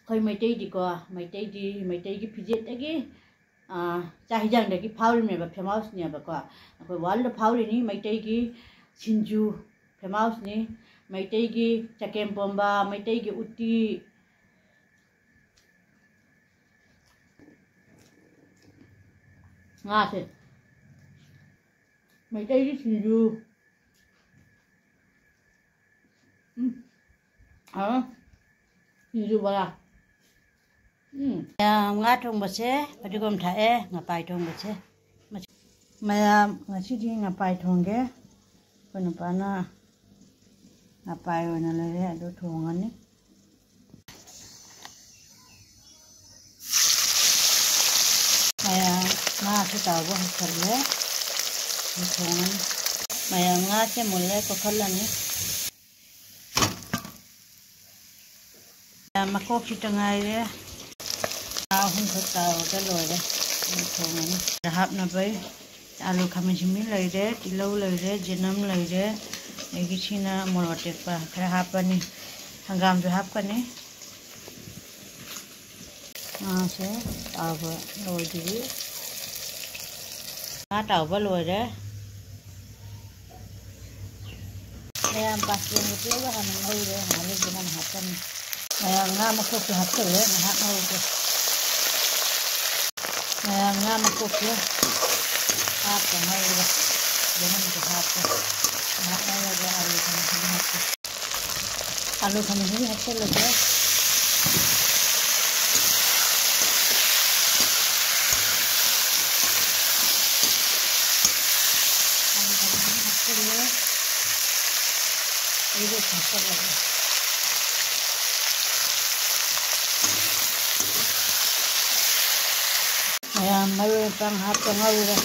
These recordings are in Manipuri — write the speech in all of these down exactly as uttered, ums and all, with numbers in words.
ꯑꯩꯈꯣꯏ ꯃꯩꯇꯩꯗꯤꯀꯣ, ꯃꯩꯇꯩꯗꯤ, ꯃꯩꯇꯩꯒꯤ ꯐꯤꯖꯦꯠꯇꯒꯤ, ꯑꯥ, ꯆꯥꯛ ꯍꯤꯟꯖꯥꯡꯗꯒꯤ ꯐꯥꯎꯔꯤꯅꯦꯕ, famous ꯅꯦꯕꯀꯣ꯫ ꯑꯩꯈꯣꯏ world ꯐꯥꯎꯔꯤꯅꯤ ꯃꯩꯇꯩꯒꯤ ꯁꯤꯡꯖꯨ, famous ꯅꯤ꯫ ꯃꯩꯇꯩꯒꯤ ꯆꯒꯦꯝꯄꯣꯝꯕ, ꯃꯩꯇꯩꯒꯤ ꯎꯇꯤ, ꯉꯥꯁꯦ, ꯃꯩꯇꯩꯒꯤ ꯁꯤꯡꯖꯨ꯫ ꯎꯝ꯫ ꯍꯥꯎꯋꯦ꯫ ꯁꯤꯡꯖꯨ ꯕꯣꯔꯥ꯫ ꯎꯝ꯫ ꯃꯌꯥꯝ, ꯉꯥ ꯊꯣꯡꯕꯁꯦ ꯐꯗꯤꯒꯣꯝ ꯊꯥꯛꯑꯦ, ꯉꯄꯥꯏ ꯊꯣꯡꯕꯁꯦ꯫ ꯃꯌꯥꯝ, ꯉꯁꯤꯗꯤ ꯉꯄꯥꯏ ꯊꯣꯡꯒꯦ꯫ ꯑꯩꯈꯣꯏ ꯅꯨꯄꯥꯅ ꯉꯄꯥꯏ ꯑꯣꯏꯅ ꯂꯩꯔꯦ, ꯑꯗꯨ ꯊꯣꯡꯉꯅꯤ꯫ ꯃꯌꯥꯝ, ꯉꯥꯁꯦ ꯇꯥꯎꯕ ꯍꯧꯁꯜꯂꯦ꯫ ꯑꯗꯨ ꯊꯣꯡꯉꯅꯤ꯫ ꯃꯌꯥꯝ, ꯉꯥꯁꯦ ꯃꯨꯜꯂꯦ, ꯀꯣꯠꯈꯠꯂꯅꯤ꯫ ꯃꯌꯥꯝ, ꯃꯀꯣꯛ ꯈꯤꯇ ꯉꯥꯏꯔꯦ꯫ ꯉꯥ ꯑꯍꯨꯝꯈꯛ ꯇꯥꯎꯔꯒ ꯂꯣꯏꯔꯦ꯫ ꯑꯗꯨ ꯊꯣꯡꯉꯅꯤ꯫ ꯍꯥꯞꯅꯕꯩ ꯑꯥꯂꯨ, ꯈꯥꯃꯦꯟ ꯑꯁꯤꯟꯕꯤ ꯂꯩꯔꯦ, ꯇꯤꯜꯍꯧ ꯂꯩꯔꯦ, ꯆꯅꯝ ꯂꯩꯔꯦ, ꯑꯗꯒꯤ ꯁꯤꯅ ꯃꯣꯔꯣꯛ ꯑꯇꯦꯛꯄ ꯈꯔ ꯍꯥꯞꯄꯅꯤ, ꯍꯪꯒꯥꯝꯁꯨ ꯍꯥꯞꯀꯅꯤ꯫ ꯉꯥꯁꯦ ꯇꯥꯎꯕ ꯂꯣꯏꯗ꯭ꯔꯤ꯫ ꯉꯥ ꯇꯥꯎꯕ ꯂꯣꯏꯔꯦ꯫ ꯃꯌꯥꯝ, ꯄꯥꯁꯄꯣꯔꯠ ꯃꯆꯦꯒ ꯍꯥꯟꯅ ꯉꯧꯔꯦ, ꯉꯥꯏꯍꯥꯛ ꯂꯩꯇꯅ ꯑꯃꯨꯛ ꯍꯥꯞꯆꯅꯤ꯫ ꯃꯌꯥꯝ, ꯉꯥ ꯃꯀꯣꯛꯁꯨ ꯍꯥꯞꯆꯜꯂꯦ, ꯉꯥꯏꯍꯥꯛ ꯉꯧꯔꯒꯦ꯫ ꯃꯌꯥꯝ, ꯉꯥ ꯃꯀꯣꯛꯁꯦ ꯍꯥꯞꯄ ꯉꯧꯔꯒ, ꯌꯦꯅꯝꯁꯨ ꯍꯥꯞꯄꯦ꯫ ꯉꯥꯏꯍꯥꯛ ꯉꯧꯔꯒ ꯑꯂꯨ ꯊꯣꯡꯕꯁꯤꯗ ꯍꯥꯞꯀꯦ꯫ ꯑꯂꯨ ꯊꯣꯡꯕꯁꯤꯗ ꯍꯥꯞꯆꯜꯂꯒꯦ꯫ ꯑꯂꯨ ꯊꯣꯡꯕꯁꯤꯗ ꯍꯥꯞꯆꯜꯂꯦ꯫ ꯑꯩꯗꯣ ꯍꯥꯞꯆꯜꯂꯒꯦ꯫ ꯃꯌꯥꯝ, ꯃꯔꯣꯏ ꯃꯄꯥꯡ ꯍꯥꯞꯄ ꯉꯧꯔꯦ꯫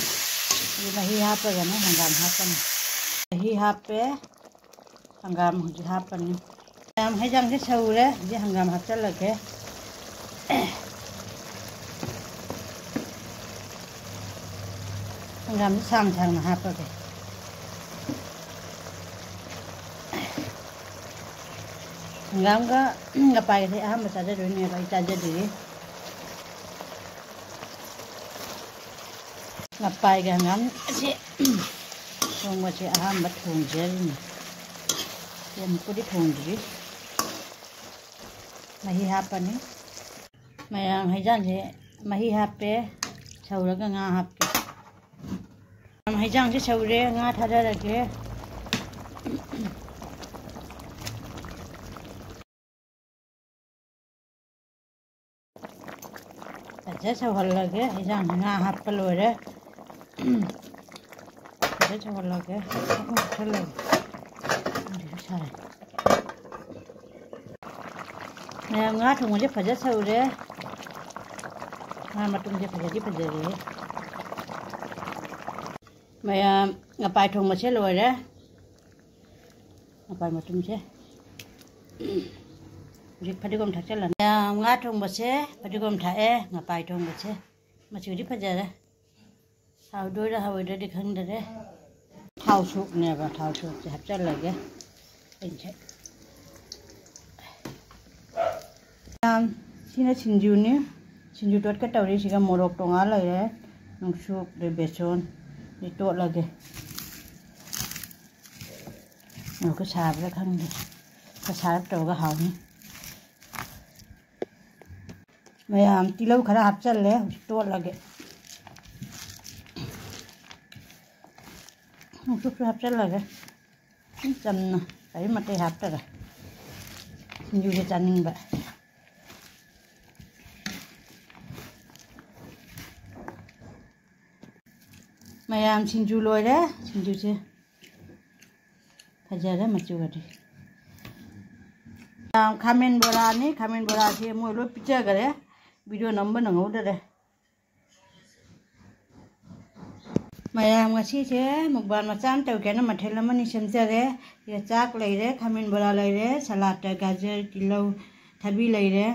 ꯑꯗꯨ ꯃꯍꯤ ꯍꯥꯞꯄꯒꯅꯦ ꯍꯪꯒꯥꯝ ꯍꯥꯞꯄꯅꯤ꯫ ꯃꯍꯤ ꯍꯥꯞꯄꯦ, ꯍꯪꯒꯥꯝ ꯍꯧꯖꯤꯛ ꯍꯥꯞꯄꯅꯤ꯫ ꯃꯌꯥꯝ, ꯍꯩꯖꯥꯡꯁꯦ ꯁꯧꯔꯦ, ꯍꯧꯖꯤꯛ ꯍꯪꯒꯥꯝ ꯍꯥꯞꯆꯜꯂꯒꯦ꯫ ꯍꯪꯒꯥꯝꯁꯦ ꯁꯥꯡ ꯁꯥꯡꯅ ꯍꯥꯞꯄꯒꯦ꯫ ꯍꯪꯒꯥꯝꯒ ꯉꯄꯥꯏꯒꯁꯦ ꯑꯍꯥꯟꯕ ꯆꯥꯖꯗꯣꯏꯅꯦꯕ, ꯑꯩ ꯆꯥꯖꯗ꯭ꯔꯤ꯫ ꯉꯄꯥꯏꯒ ꯍꯪꯒꯥꯝ ꯑꯁꯦ ꯊꯣꯡꯕꯁꯦ ꯑꯍꯥꯟꯕ ꯊꯣꯡꯖꯔꯤꯅꯤ꯫ ꯑꯃꯨꯛꯄꯨꯗꯤ ꯊꯣꯡꯗ꯭ꯔꯤ꯫ ꯃꯍꯤ ꯍꯥꯞꯄꯅꯤ꯫ ꯃꯌꯥꯝ ꯍꯩꯖꯥꯡꯁꯦ ꯃꯍꯤ ꯍꯥꯞꯄꯦ, ꯁꯧꯔꯒ ꯉꯥ ꯍꯥꯞꯀꯦ꯫ ꯃꯌꯥꯝ ꯍꯩꯖꯥꯡꯁꯦ ꯁꯧꯔꯦ, ꯉꯥ ꯊꯥꯗꯔꯒꯦ꯫ ꯐꯖ ꯁꯧꯍꯜꯂꯒꯦ꯫ ꯍꯩꯖꯥꯡ ꯉꯥ ꯍꯥꯞꯄ ꯂꯣꯏꯔꯦ꯫ ꯐꯖ ꯁꯧꯍꯜꯂꯒꯦ꯫ ꯈꯔ ꯂꯩ꯫ ꯑꯗꯨꯁꯨ ꯁꯥꯔꯦ꯫ ꯃꯌꯥꯝ, ꯉꯥ ꯊꯣꯡꯕꯁꯦ ꯐꯖ ꯁꯧꯔꯦ꯫ ꯉꯥ ꯃꯇꯨꯝꯁꯦ ꯐꯖꯗꯤ ꯐꯖꯔꯦꯍꯦ꯫ ꯃꯌꯥꯝ, ꯉꯄꯥꯏ ꯊꯣꯡꯕꯁꯦ ꯂꯣꯏꯔꯦ꯫ ꯉꯄꯥꯏ ꯃꯇꯨꯝꯁꯦ꯫ ꯍꯧꯖꯤꯛ ꯐꯗꯤꯒꯣꯝ ꯊꯥꯛꯆꯜꯂꯅꯤ꯫ ꯃꯌꯥꯝ, ꯉꯥ ꯊꯣꯡꯕꯁꯦ ꯐꯗꯤꯒꯣꯝ ꯊꯥꯛꯑꯦ, ꯉꯄꯥꯏ ꯊꯣꯡꯕꯁꯦ꯫ ꯃꯆꯨꯗꯤ ꯐꯖꯔꯦ꯫ ꯍꯥꯎꯗꯣꯏꯔꯥ ꯍꯥꯎꯔꯣꯏꯗ꯭ꯔꯗꯤ ꯈꯪꯗꯔꯦ꯫ ꯊꯥꯎ ꯁꯣꯛꯅꯦꯕ, ꯊꯥꯎ ꯁꯣꯛꯁꯦ ꯍꯥꯞꯆꯜꯂꯒꯦ꯫ ꯑꯩꯁꯦ꯫ ꯌꯥꯝ ꯁꯤꯅ ꯁꯤꯡꯖꯨꯅꯤ꯫ ꯁꯤꯡꯖꯨ ꯇꯣꯠꯀꯦ ꯇꯧꯔꯤ꯫ ꯁꯤꯒ ꯃꯣꯔꯣꯛ ꯇꯣꯉꯥꯟ ꯂꯩꯔꯦ, ꯅꯨꯡꯁꯨꯞ, ꯑꯗꯩ ꯕꯦꯁꯣꯟ꯫ ꯁꯤ ꯇꯣꯠꯂꯒꯦ꯫ ꯃꯣꯔꯣꯛꯀ ꯁꯥꯕ꯭ꯔꯥ ꯈꯪꯗꯦ꯫ ꯈꯔ ꯁꯥꯔꯞ ꯇꯧꯔꯒ ꯍꯥꯎꯅꯤ꯫ ꯃꯌꯥꯝ, ꯇꯤꯜꯍꯧ ꯈꯔ ꯍꯥꯞꯆꯜꯂꯦ, ꯍꯧꯖꯤꯛ ꯇꯣꯠꯂꯒꯦ꯫ ꯅꯨꯡꯁꯨꯞꯁꯨ ꯍꯥꯞꯆꯜꯂꯒꯦ꯫ ꯁꯨꯝ ꯆꯝꯅ ꯀꯔꯤꯝ ꯑꯇꯩ ꯍꯥꯞꯇꯔꯦ꯫ ꯁꯤꯡꯖꯨꯁꯦ ꯆꯥꯅꯤꯡꯕ꯫ ꯃꯌꯥꯝ, ꯁꯤꯡꯖꯨ ꯂꯣꯏꯔꯦ꯫ ꯁꯤꯡꯖꯨꯁꯦ ꯐꯖꯔꯦ ꯃꯆꯨꯒꯗꯤ꯫ ꯃꯌꯥꯝ, ꯈꯥꯃꯦꯟ ꯕꯣꯔꯥꯅꯤ꯫ ꯈꯥꯃꯦꯟ ꯕꯣꯔꯥꯁꯦ ꯃꯣꯏ ꯂꯣꯏ ꯄꯤꯖꯈꯔꯦ꯫ ꯚꯤꯗꯤꯑꯣ ꯅꯝꯕ ꯅꯪꯍꯧꯗꯔꯦ꯫ ꯃꯌꯥꯝ, ꯉꯁꯤꯁꯦ ꯃꯨꯛꯕꯥꯡ ꯃꯆꯥ ꯑꯃ ꯇꯧꯒꯦꯅ ꯃꯊꯦꯜ ꯑꯃꯅꯤ ꯁꯦꯝꯖꯔꯦ꯫ ꯁꯤꯗ ꯆꯥꯛ ꯂꯩꯔꯦ, ꯈꯥꯃꯦꯟ ꯕꯣꯔꯥ ꯂꯩꯔꯦ, ꯁꯂꯥꯠꯇ ꯒꯥꯖꯔ, ꯇꯤꯜꯍꯧ, ꯊꯕꯤ ꯂꯩꯔꯦ꯫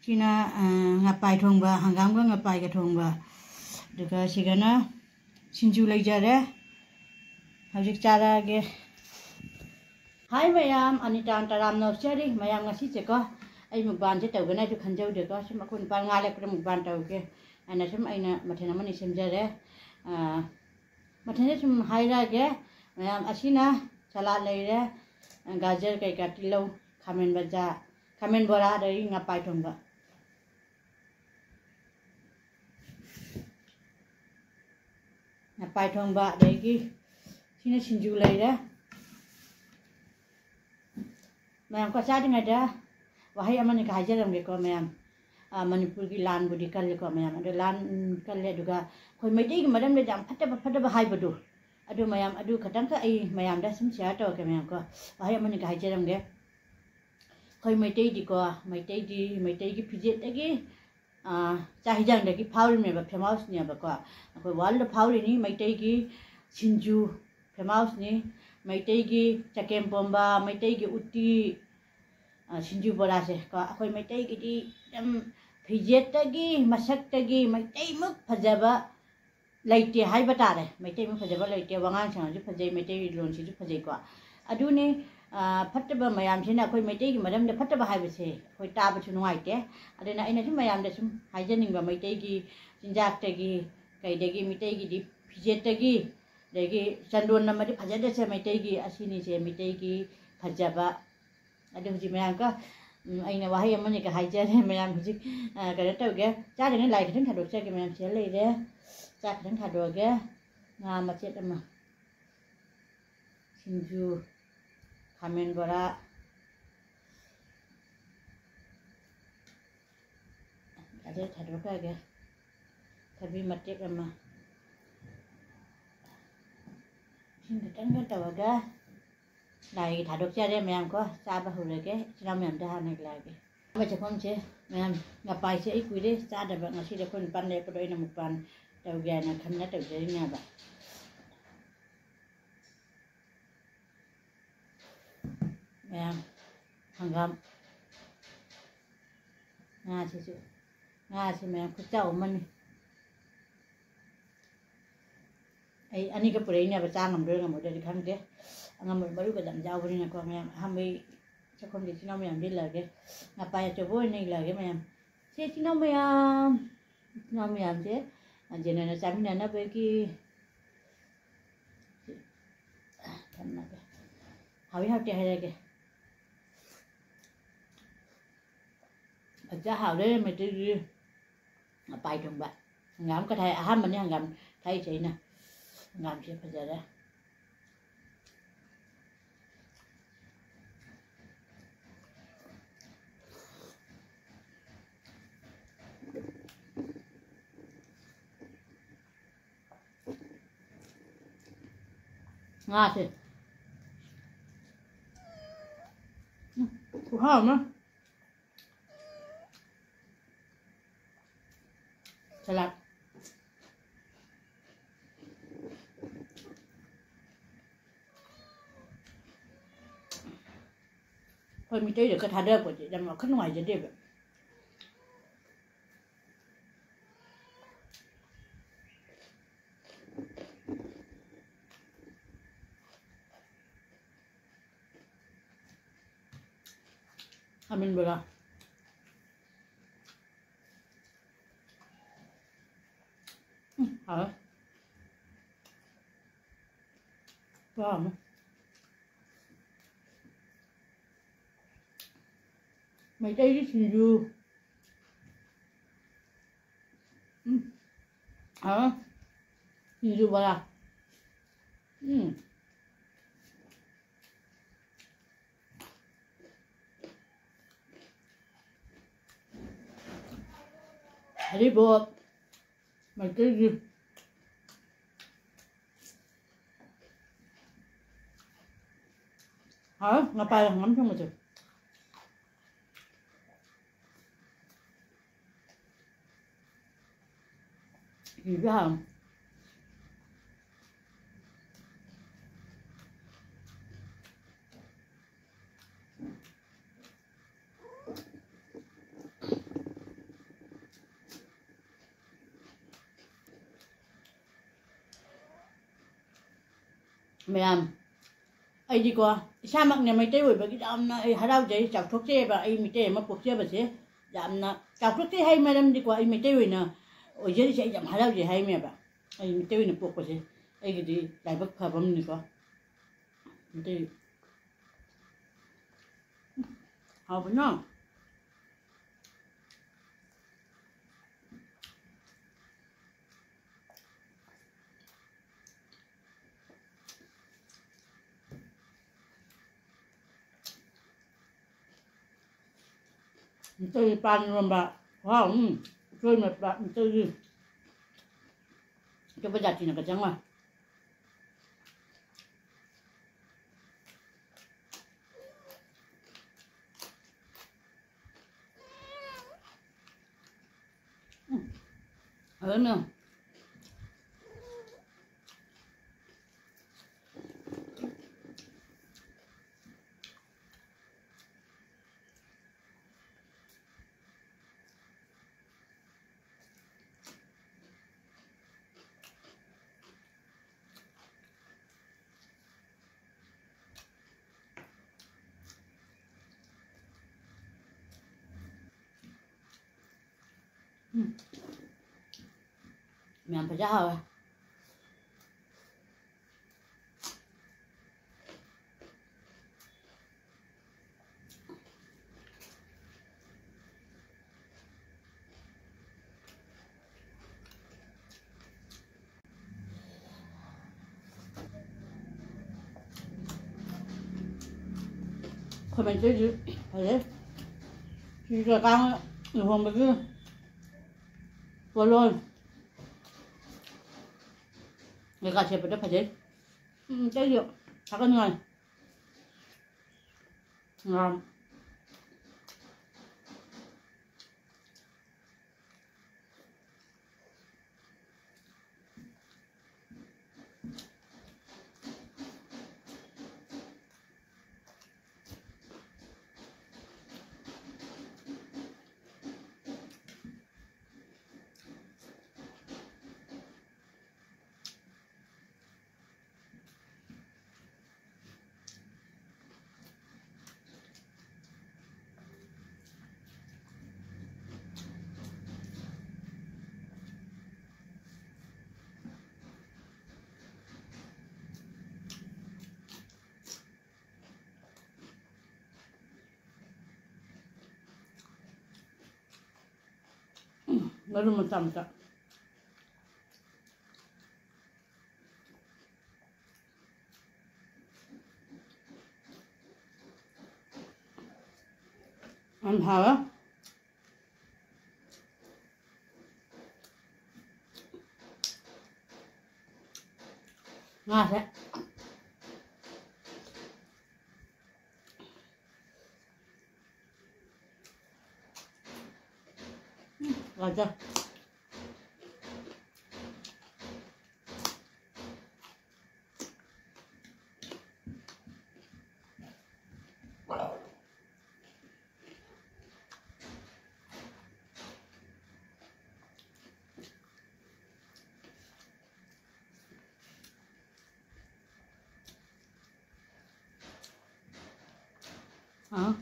ꯁꯤꯅ, ꯑ, ꯉꯄꯥꯏ ꯊꯣꯡꯕ, ꯍꯪꯒꯥꯝꯒ ꯉꯄꯥꯏꯒ ꯊꯣꯡꯕ꯫ ꯑꯗꯨꯒ ꯁꯤꯒꯅ ꯁꯤꯡꯖꯨ ꯂꯩꯖꯔꯦ꯫ ꯍꯧꯖꯤꯛ ꯆꯥꯔꯛꯑꯒꯦ꯫ ꯍꯥꯏ ꯃꯌꯥꯝ, ꯑꯅꯤꯇꯥꯟ ꯇꯔꯥꯝꯅ ꯑꯣꯛꯆꯔꯤ꯫ ꯃꯌꯥꯝ, ꯉꯁꯤꯁꯦꯀꯣ, ꯑꯩ ꯃꯨꯛꯕꯥꯟꯁꯦ ꯇꯧꯒꯅꯤ ꯍꯥꯏꯁꯨ ꯈꯟꯖꯧꯗꯦꯀꯣ, ꯁꯨꯝ ꯑꯩꯈꯣꯏ ꯅꯨꯄꯥ ꯉꯥ ꯂꯦꯛꯄꯗ ꯃꯨꯛꯕꯥꯟ ꯇꯧꯒꯦ ꯍꯥꯏꯅ ꯁꯨꯝ ꯑꯩꯅ ꯃꯊꯦꯜ ꯑꯃꯅꯤ ꯁꯦꯝꯖꯔꯦ꯫ ꯑꯥ, ꯃꯊꯦꯜꯁꯦ ꯁꯨꯝ ꯍꯥꯏꯔꯛꯑꯒꯦ ꯃꯌꯥꯝ꯫ ꯑꯁꯤꯅ ꯁꯂꯥꯗ ꯂꯩꯔꯦ, ꯒꯥꯖꯔ ꯀꯩꯀꯥ, ꯇꯤꯜꯍꯧ, ꯈꯥꯃꯦꯟ ꯕꯖꯥ, ꯈꯥꯃꯦꯟ ꯕꯣꯔꯥ, ꯑꯗꯒꯤ ꯉꯥꯄꯥꯏ ꯊꯣꯡꯕ꯫ ꯉꯥꯄꯥꯏ ꯊꯣꯡꯕ, ꯑꯗꯒꯤ ꯁꯤꯅ ꯁꯤꯡꯖꯨ ꯂꯩꯔꯦ꯫ ꯃꯌꯥꯝ ꯀꯣ, ꯆꯥꯗ꯭ꯔꯤꯉꯩꯗ ꯋꯥꯍꯩ ꯑꯃꯅꯤꯒ ꯍꯥꯏꯖꯔꯝꯒꯦꯀꯣ ꯃꯌꯥꯝ꯫ ꯑ, ꯃꯅꯤꯄꯨꯔꯒꯤ ꯂꯥꯟꯕꯨꯗꯤ ꯀꯜꯂꯤꯀꯣ ꯃꯌꯥꯝ, ꯑꯗꯣ ꯂꯥꯟ, ꯎꯝ, ꯀꯜꯂꯦ, ꯑꯗꯨꯒ ꯑꯩꯈꯣꯏ ꯃꯩꯇꯩꯒꯤ ꯃꯔꯝꯗꯗꯤ ꯌꯥꯝ ꯐꯠꯇꯕ ꯐꯠꯇꯕ ꯍꯥꯏꯕꯗꯣ, ꯑꯗꯨ ꯃꯌꯥꯝ, ꯑꯗꯨ ꯈꯇꯪꯈꯛ ꯑꯩ ꯃꯌꯥꯝꯗ ꯁꯨꯝ ꯁꯤꯌꯥꯔ ꯇꯧꯔꯛꯀꯦ ꯃꯌꯥꯝ ꯀꯣ꯫ ꯋꯥꯍꯩ ꯑꯃꯅꯤꯒ ꯍꯥꯏꯖꯔꯝꯒꯦ꯫ ꯑꯩꯈꯣꯏ ꯃꯩꯇꯩꯗꯤꯀꯣ, ꯃꯩꯇꯩꯗꯤ, ꯃꯩꯇꯩꯒꯤ ꯐꯤꯖꯦꯠꯇꯒꯤ, ꯑ, ꯆꯥꯛ ꯍꯤꯟꯖꯥꯡꯗꯒꯤ ꯐꯥꯎꯔꯤꯅꯦꯕ, ꯐꯦꯃꯥꯎꯁꯅꯦꯕꯀꯣ꯫ ꯑꯩꯈꯣꯏ ꯋꯥꯔꯜꯗ ꯐꯥꯎꯔꯤꯅꯤ꯫ ꯃꯩꯇꯩꯒꯤ ꯁꯤꯡꯖꯨ ꯐꯦꯃꯥꯎꯁꯅꯤ, ꯃꯩꯇꯩꯒꯤ ꯆꯒꯦꯝꯄꯣꯝꯕ, ꯃꯩꯇꯩꯒꯤ ꯎꯇꯤ, ꯑ, ꯁꯤꯡꯖꯨ ꯕꯣꯔꯥꯁꯦ ꯀꯣ, ꯑꯩꯈꯣꯏ ꯃꯩꯇꯩꯒꯤꯗꯤ ꯌꯥꯝ ꯐꯤꯖꯦꯠꯇꯒꯤ, ꯃꯁꯛꯇꯒꯤ ꯃꯩꯇꯩꯃꯨꯛ ꯐꯖꯕ ꯂꯩꯇꯦ ꯍꯥꯏꯕ ꯇꯥꯔꯦ꯫ ꯃꯩꯇꯩꯃꯨꯛ ꯐꯖꯕ ꯂꯩꯇꯦ, ꯋꯥꯉꯥꯡ ꯁꯉꯥꯡꯁꯨ ꯐꯖꯩ, ꯃꯩꯇꯩ ꯂꯣꯟꯁꯤꯁꯨ ꯐꯖꯩꯀꯣ꯫ ꯑꯗꯨꯅꯤ, ꯑ, ꯐꯠꯇꯕ ꯃꯌꯥꯝꯁꯤꯅ ꯑꯩꯈꯣꯏ ꯃꯩꯇꯩꯒꯤ ꯃꯔꯝꯗ ꯐꯠꯇꯕ ꯍꯥꯏꯕꯁꯦ ꯑꯩꯈꯣꯏ ꯇꯥꯕꯁꯨ ꯅꯨꯡꯉꯥꯏꯇꯦ꯫ ꯑꯗꯨꯅ ꯑꯩꯅ ꯁꯨꯝ ꯃꯌꯥꯝꯗ ꯁꯨꯝ ꯍꯥꯏꯖꯅꯤꯡꯕ, ꯃꯩꯇꯩꯒꯤ ꯆꯤꯟꯖꯥꯛꯇꯒꯤ, ꯀꯩꯗꯒꯤ, ꯃꯩꯇꯩꯒꯤꯗꯤ ꯐꯤꯖꯦꯠꯇꯒꯤ, ꯑꯗꯒꯤ ꯆꯟꯗꯣꯟ ꯅꯝꯃꯗꯤ ꯐꯖꯗꯦꯁꯦ, ꯃꯩꯇꯩꯒꯤ ꯑꯁꯤꯅꯤꯁꯦ ꯃꯩꯇꯩꯒꯤ ꯐꯖꯕ꯫ ꯑꯗꯨ ꯍꯧꯖꯤꯛ ꯃꯌꯥꯝꯒ, ꯎꯝ, ꯑꯩꯅ ꯋꯥꯍꯩ ꯑꯃꯅꯤꯒ ꯍꯥꯏꯖꯔꯦ꯫ ꯃꯌꯥꯝ ꯍꯧꯖꯤꯛ, ꯑ, ꯀꯩꯅꯣ ꯇꯧꯒꯦ, ꯆꯥꯗ꯭ꯔꯤꯉꯩ ꯂꯥꯏ ꯈꯤꯇꯪ ꯊꯥꯗꯣꯛꯆꯒꯦ꯫ ꯃꯌꯥꯝ ꯁꯤꯗ ꯂꯩꯔꯦ, ꯆꯥꯛ ꯈꯤꯇꯪ ꯊꯥꯗꯣꯛꯑꯒꯦ꯫ ꯉꯥ ꯃꯆꯦꯠ ꯑꯃ, ꯁꯤꯡꯖꯨ, ꯈꯥꯃꯦꯟ ꯕꯣꯔꯥ, ꯑꯗꯨ ꯊꯥꯗꯣꯛꯈ꯭ꯔꯒꯦ꯫ ꯊꯕꯤ ꯃꯇꯦꯛ ꯑꯃ, ꯏꯁꯤꯡ ꯈꯤꯇꯪꯒ ꯇꯧꯔꯒ ꯂꯥꯏꯒꯤ ꯊꯥꯗꯣꯛꯆꯔꯦ ꯃꯌꯥꯝ ꯀꯣ꯫ ꯆꯥꯕ ꯍꯧꯔꯒꯦ꯫ ꯏꯆꯤꯟ ꯏꯅꯥꯎ ꯃꯌꯥꯝꯗ ꯍꯥꯟꯅ ꯂꯥꯛꯑꯒꯦ꯫ ꯆꯥꯛꯈꯨꯝꯁꯦ ꯃꯌꯥꯝ, ꯉꯄꯥꯏꯁꯦ ꯑꯩ ꯀꯨꯏꯔꯦ ꯆꯥꯗꯕ꯫ ꯉꯁꯤꯗꯤ ꯑꯩꯈꯣꯏ ꯅꯨꯄꯥꯅ ꯂꯩꯔꯛꯄꯗꯣ ꯑꯩꯅ ꯃꯨꯛꯕꯥꯟ ꯇꯧꯒꯦ ꯍꯥꯏꯅ ꯈꯟꯅ ꯇꯧꯖꯔꯤꯅꯦꯕ꯫ ꯃꯌꯥꯝ, ꯍꯪꯒꯥꯝ, ꯉꯥꯁꯤꯁꯨ, ꯉꯥꯁꯤ ꯃꯌꯥꯝ ꯈꯨꯠꯆꯥꯎ ꯑꯃꯅꯤ꯫ ꯑꯩ ꯑꯅꯤꯒ ꯄꯨꯔꯛꯏꯅꯦꯕ, ꯆꯥ ꯉꯝꯗꯣꯏꯔ ꯉꯝꯃꯣꯏꯗꯣꯏꯔꯗꯤ ꯈꯪꯗꯦ꯫ ꯑꯉꯝꯕ ꯃꯔꯨꯒ ꯌꯥꯝ ꯌꯥꯎꯕꯅꯤꯅꯀꯣ ꯃꯌꯥꯝ꯫ ꯑꯍꯥꯟꯕꯩ ꯆꯥꯛꯈꯨꯝꯒꯤ ꯏꯆꯤꯟ ꯏꯅꯥꯎ ꯃꯌꯥꯝꯗꯤ ꯏꯜꯂꯛꯑꯒꯦ꯫ ꯉꯄꯥꯏ ꯑꯆꯧꯕ ꯑꯣꯏꯅ ꯏꯜꯂꯛꯑꯒꯦ ꯃꯌꯥꯝ꯫ ꯁꯦ ꯏꯆꯤꯟ ꯏꯅꯥꯎ ꯃꯌꯥꯝ, ꯏꯆꯤꯟ ꯏꯅꯥꯎ ꯃꯌꯥꯝꯁꯦ, ꯖꯦꯅꯦꯅ ꯆꯥꯃꯤꯟꯅꯅꯕꯒꯤ ꯊꯝꯃꯒꯦ꯫ ꯍꯥꯎꯏ ꯍꯥꯎꯇꯦ ꯍꯥꯏꯔꯒꯦ꯫ ꯐꯖ ꯍꯥꯎꯔꯦ ꯃꯩꯇꯩꯒꯤ ꯉꯄꯥꯏ ꯊꯣꯡꯕ꯫ ꯍꯪꯒꯥꯝ ꯀꯊꯥꯏ ꯑꯍꯥꯟꯕꯅꯤ ꯍꯪꯒꯥꯝ ꯊꯥꯛꯏꯁꯦ ꯑꯩꯅ꯫ ꯍꯪꯒꯥꯝꯁꯦ ꯐꯖꯔꯦ꯫ ꯉꯥꯁꯦ꯫ ꯎꯝ, ꯈꯨꯍꯥꯎ ꯑꯃ꯫ ꯁꯂꯥꯠ꯫ ꯑꯩꯈꯣꯏ ꯃꯤꯇꯩꯗꯒ ꯊꯥꯗꯔꯛꯄꯁꯦ ꯌꯥꯝ ꯋꯥꯈꯜ ꯅꯨꯡꯉꯥꯏꯖꯗꯦꯕ꯫ ꯈꯥꯃꯦꯟ ꯕꯣꯔꯥ꯫ ꯎꯝ, ꯍꯥꯎꯋꯦ꯫ ꯆꯥꯔꯅꯤ꯫ ꯃꯩꯇꯩꯒꯤ ꯁꯤꯡꯖꯨ꯫ ꯎꯝ꯫ ꯍꯥꯎꯋꯦ꯫ ꯁꯤꯡꯖꯨ ꯕꯣꯔꯥ꯫ ꯎꯝ꯫ ꯍꯔꯤꯕꯣꯞ꯫ ꯃꯩꯇꯩꯒꯤ꯫ ꯍꯥꯎꯋꯦ, ꯉꯄꯥꯏ ꯍꯪꯒꯥꯝ ꯊꯣꯡꯕꯁꯦ꯫ ꯁꯤꯁꯨ ꯍꯥꯎꯋꯦ꯫ ꯃꯌꯥꯝ, ꯑꯩꯗꯤꯀꯣ, ꯏꯁꯥꯃꯛꯅ ꯃꯩꯇꯩ ꯑꯣꯏꯕꯒꯤ ꯌꯥꯝꯅ ꯑꯩ ꯍꯔꯥꯎꯖꯩ, ꯆꯥꯎꯊꯣꯛꯆꯩꯑꯕ꯫ ꯑꯩ ꯃꯤꯇꯩ ꯑꯃ ꯄꯣꯛꯆꯕꯁꯦ ꯌꯥꯝꯅ ꯆꯥꯎꯊꯣꯛꯆꯩ ꯍꯥꯏ ꯃꯔꯝꯗꯤꯀꯣ, ꯑꯩ ꯃꯩꯇꯩ ꯑꯣꯏꯅ ꯑꯣꯏꯖꯔꯤꯁꯦ ꯑꯩ ꯌꯥꯝ ꯍꯔꯥꯎꯖꯩ ꯍꯥꯏꯅꯦꯕ꯫ ꯑꯩ ꯃꯤꯇꯩ ꯑꯣꯏꯅ ꯄꯣꯛꯄꯁꯦ ꯑꯩꯒꯤꯗꯤ ꯂꯥꯏꯕꯛ ꯐꯕ ꯑꯃꯅꯤꯀꯣ꯫ ꯃꯤꯇꯩ ꯍꯥꯎꯕꯅ꯫ ꯃꯤꯇꯩꯒꯤ ꯄꯥꯟ ꯏꯔꯣꯝꯕ꯫ ꯈꯨꯍꯥꯎ ꯑꯃ꯫ ꯎꯁꯣꯏ ꯃꯦꯠꯄ ꯃꯤꯇꯩꯒꯤ꯫ ꯑꯇꯣꯞꯄ ꯖꯥꯇꯤꯅꯒ ꯆꯪꯉꯣꯏ꯫ ꯎꯝ꯫ ꯐꯖꯅ꯫ ꯎꯝ꯫ ꯌꯥꯝ ꯐꯖ ꯍꯥꯎꯋꯦ꯫ ꯑꯩꯈꯣꯏ ꯃꯩꯇꯩꯗꯤ ꯐꯖꯩ꯫ ꯁꯤꯁꯨ ꯀꯥꯡ ꯂꯨꯍꯣꯡꯕꯒꯤ ꯄꯣꯠꯂꯣꯏ ꯀꯩꯀꯥ ꯁꯦꯠꯄꯗ ꯐꯖꯩ꯫ ꯎꯝ, ꯑꯇꯩꯁꯨ ꯊꯥꯒꯠꯅꯤꯡꯉꯥꯏ꯫ ꯉꯥ꯫ ꯃꯔꯨ ꯃꯆꯥ ꯃꯆꯥ꯫ ꯌꯥꯝ ꯍꯥꯎꯋꯦ꯫ ꯉꯥꯁꯦ꯫ ꯎꯝ, ꯉꯥꯁꯦ꯫ ꯑꯥ,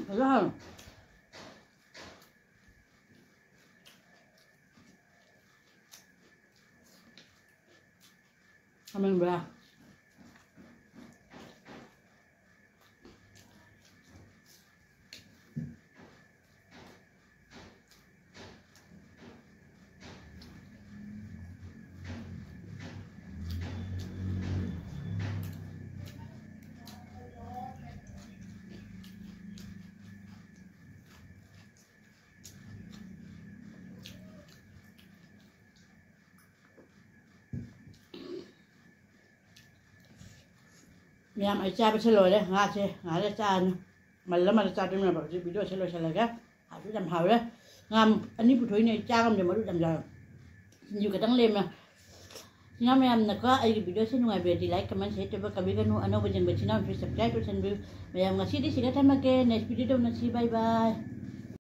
ꯐꯖꯅ ꯍꯥꯎꯋꯦ꯫ ꯈꯥꯃꯦꯟ ꯕꯣꯔꯥ꯫ ꯃꯌꯥꯝ, ꯑꯩ ꯆꯥꯕꯁꯦ ꯂꯣꯏꯔꯦ꯫ ꯉꯥꯁꯦ ꯉꯥꯏꯍꯥꯛ ꯂꯩꯔ ꯆꯥꯔꯅꯤ꯫ ꯃꯜꯂ ꯃꯜꯂ ꯆꯥꯗꯣꯏꯅꯦꯕ꯫ ꯍꯧꯖꯤꯛ videoꯁꯦ ꯂꯣꯏꯁꯤꯜꯂꯒꯦ꯫ ꯍꯥꯎꯁꯨ ꯌꯥꯝ ꯍꯥꯎꯔꯦ꯫ ꯉꯥ ꯑꯅꯤ ꯄꯨꯊꯣꯛꯏꯅꯦ, ꯑꯩ ꯆꯥ ꯉꯝꯗꯦ, ꯃꯔꯨ ꯌꯥꯝ ꯌꯥꯎꯋꯦ꯫ ꯁꯤꯡꯖꯨ ꯈꯤꯇꯪ ꯂꯦꯝꯃꯦ꯫ ꯏꯆꯤꯟ ꯏꯅꯥꯎ ꯃꯌꯥꯝꯅꯀꯣ, ꯑꯩꯒꯤ videoꯁꯦ ꯅꯨꯡꯉꯥꯏꯕꯤꯔꯗꯤ like, comment, share ꯇꯧꯕ ꯀꯥꯎꯕꯤꯒꯅꯨ꯫ ꯑꯅꯧꯕ ꯌꯦꯡꯕ ꯏꯆꯤꯟ ꯏꯅꯥꯎꯁꯨ subscribe ꯇꯧꯁꯟꯕꯤꯌꯨ꯫ ꯃꯌꯥꯝ, ꯉꯁꯤꯗꯤ ꯁꯤꯗ ꯊꯝꯃꯒꯦ꯫ Next videoꯗ ꯎꯅꯁꯤ꯫ Bye bye꯫